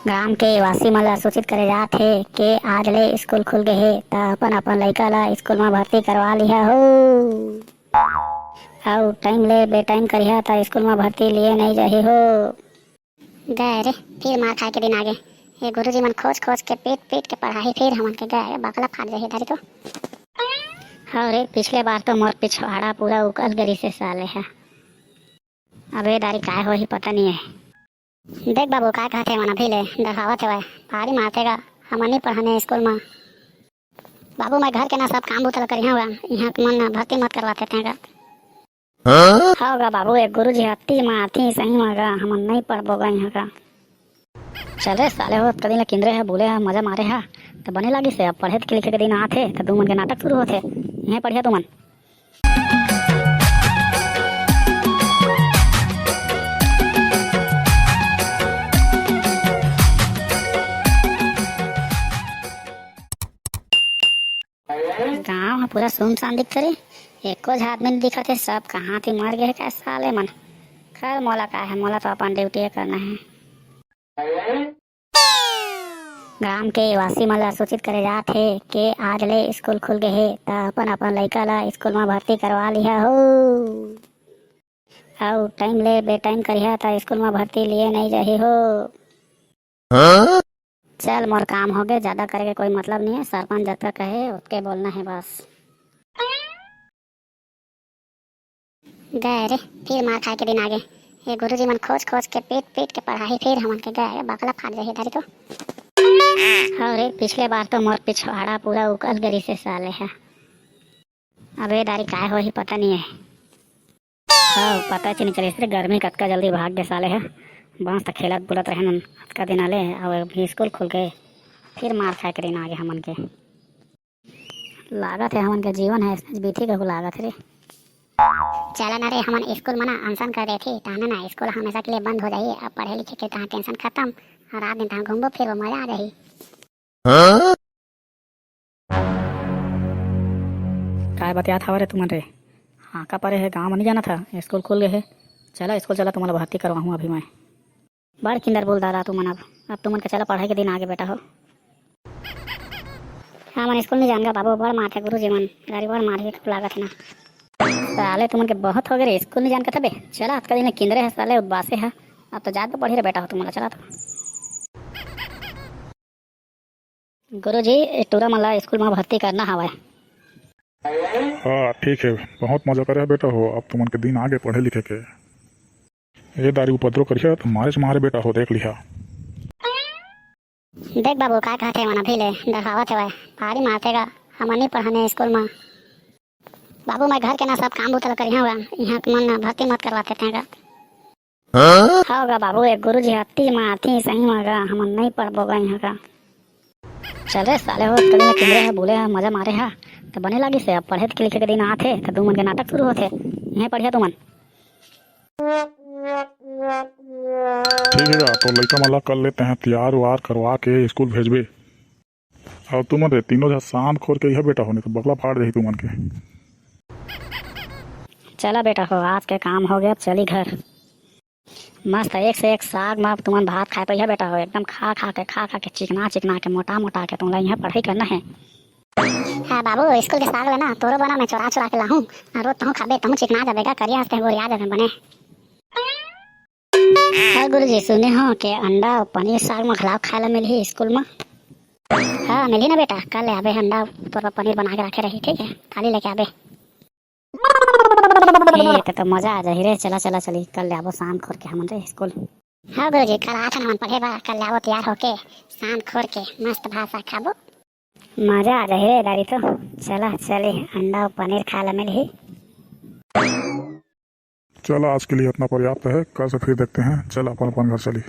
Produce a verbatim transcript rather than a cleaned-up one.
गांव के वासी मन ला सूचित करे जात हे के आज ले स्कूल खुल गे हे, त अपन अपन लइका ला स्कूल म भर्ती करवा लिहा हो। अउ टाइम ले बेटाइम करिहा, त स्कूल म भर्ती लिए नइ जाही हो। गए रे, फिर मार खाए के दिन आगे। ये गुरुजी मन खोज खोज के, पीट पीट के पढ़ाही, फिर हमन के गए, बकला फाट जाही दारी तो। हव रे, पिछले बार तो मोर पिछवाड़ा पूरा उकल गरी से साले हा। अबे दारी काय होही पता नहीं है। देख बाबू, काय कहथे मन अभी ले डरहावत हवय, भारी मारथे गा, हमन नहीं पढ़ने स्कूल म। बाबू, मैं घर के ना सब काम बूता ल करिहा गा, इहाँ के मन भर्ती मत करवाते तें गा। हाँ? हव गा बाबू, एक गुरुजी ह अति मारती सही म गा, हमन नहीं पढ़बो गा इहाँ का। चल रे साले हो, कदी ले किंदरे ह, बुले ह, मजा मारे ह, त बने लागिस हे। अब पढ़े के लिखे के दिन आत हे, त दू मन के नाटक शुरू होथे। इहें पढ़िया तुमन। गांव ह पूरा सुनसान दिखत रे, एको झन आदमी नइ दिखत हे, सब कहाँ ती मर गे हे का साले मन। खैर, मोला का हे, मोला तो अपन ड्यूटी करना हे। गांव के वासी मन ला सूचित करे जात हे के आज ले स्कूल खुल गे हे, त अपन अपन लइका ला स्कूल म भर्ती करवा लिहा हो। अउ टाइम ले बेटाइम करिहा, त स्कूल म भर्ती लिए नइ जाही हो। चल, मोर काम होगे, ज्यादा करे के कोई मतलब नहीं है। सरपंच जतका कहे, ओतके बोलना है बस। गए रे, फिर मार खाए के दिन आगे। ये गुरुजी मन खोज खोज के, पीट पीट के पढ़ाही, फिर हमन के गए, बकला फाट जाही दारी तो। हव रे, पिछले बार तो मोर पिछवाड़ा पूरा उकल गरी से साले हा। अबे दारी काय होही पता नहीं है। हाँ, पता च नहीं चलिस रे, गर्मी कतका जल्दी भाग गे साले ह। बांस त खेलत बुलत रहेन अतका दिन आले, अउ अभी स्कूल खुल गे, फिर मार खाए के दिन आगे हमन के। लागत हे हमन के जीवन ह अइसने बीती कहू लागत हे रे। चला ना रे, हमन स्कूल म ना अनशन कर देथी, ताहने ना स्कूल हमेशा के लिए बंद हो जाही। अब पढ़े लिखे के तहाँ टेंशन खत्म, अउ रात दिन तहाँ घूमबो फिरबो, मजा आ जाही। काय बतियात हवा रे तुमन रे? हाँ, का परे हे, गाँव म नहीं जाना था, स्कूल खुल गए हे। चला स्कूल चला, तुम्हारा भर्ती करवाहूँ अभी मैं। बड़ किंदर बोल दादा तुमन, अब अब तुमन के चला पढ़ाई के दिन आगे बेटा हो। हमन स्कूल नहीं जान गा बाबू, बड़ मारथे गुरुजी मन, गारी बड़ मारही लागत हे ना। साले तुमन के बहुत हो गए रे, स्कूल नहीं जान कथे बे। चला अतका दिन ले किंदरे हे साले, उबासे हे। अब तो जात पढ़ी रे बेटा हो तुमन ला, चला तो। गुरुजी, ए टूरा मन ला स्कूल म भर्ती करना हवय। हाँ, ठीक है, बहुत मजा करे बेटा हो, अब तुमन के दिन आगे पढ़े लिखे के। ए दारी उपद्रव करिहा त मारे च मारे बेटा हो, देख लिहा। देख बाबू, का कहथे मन अभी ले डरहावत हवय, भारी मारथे गा, हमन नहीं पढ़ने स्कूल म। बाबू, मैं घर के ना सब काम बूता ल करिहा गा, इहाँ के मन भर्ती मत करवाते तें गा। हव गा बाबू, एक गुरुजी ह अति मारती सही म गा, हमन नहीं पढ़बो गा इहाँ का। चल रे साले हो, कभी ना किंदरे ह, बुले ह, मजा मारे ह, त बने लागिस हे। अब पढ़े के लिखे के दिन आत हे, त दू मन के नाटक शुरू होथे। इहें पढ़िया तुमन। ठीक है गा, तो लइका मन ला कर लेते हैं तैयार वार करवा के स्कूल भेजबे। अउ तुमन रे तीनों झन शांत खोर के इहा बेटा हो, नहीं तो बकला फाड़ देही तुमन के। चला बेटा हो, आज के काम हो गया, अब चली घर। मस्त एक से एक साग म तुमन भात खाए पइहा बेटा हो, एकदम खा खा के, खा खा के, चिकना चिकना के, मोटा मोटा के तुमला इहाँ पढ़ाई करना है। हाँ बाबू, स्कूल के साग ल ना तोरो बना मैं चोरा चोरा के लाहूँ, अउ रोज तहूँ खाबे, तहूँ चिकना जाबे गा, करिया हंसते गोरिया जाबे बने। हाँ गुरुजी, सुने हो के अंडा अउ पनीर साग म घलाव खाए ला मिलही स्कूल म? हाँ, मिलही ना बेटा, कल ले आबे अंडा अउ तोर बर पनीर बना के रखे रही, ठीक है? थाली लेके आबे। ए, ते तो मजा आ जाही रे, चला, चला, चली, कल ले आबो शांत खोर के हमन रे स्कूल। हाँ गुरुजी, कल आथन हमन पढ़े बर, कल ले आबो तैयार होके, शांत खोर के, मस्त भात साग खाबो। मजा आ जाही रे दारी तो, चला, चली, अंडा अउ पनीर खाए ला मिलही। चला, आज के लिए इतना पर्याप्त है, कल से फिर देखते हैं। चल, अपन अपन घर चली।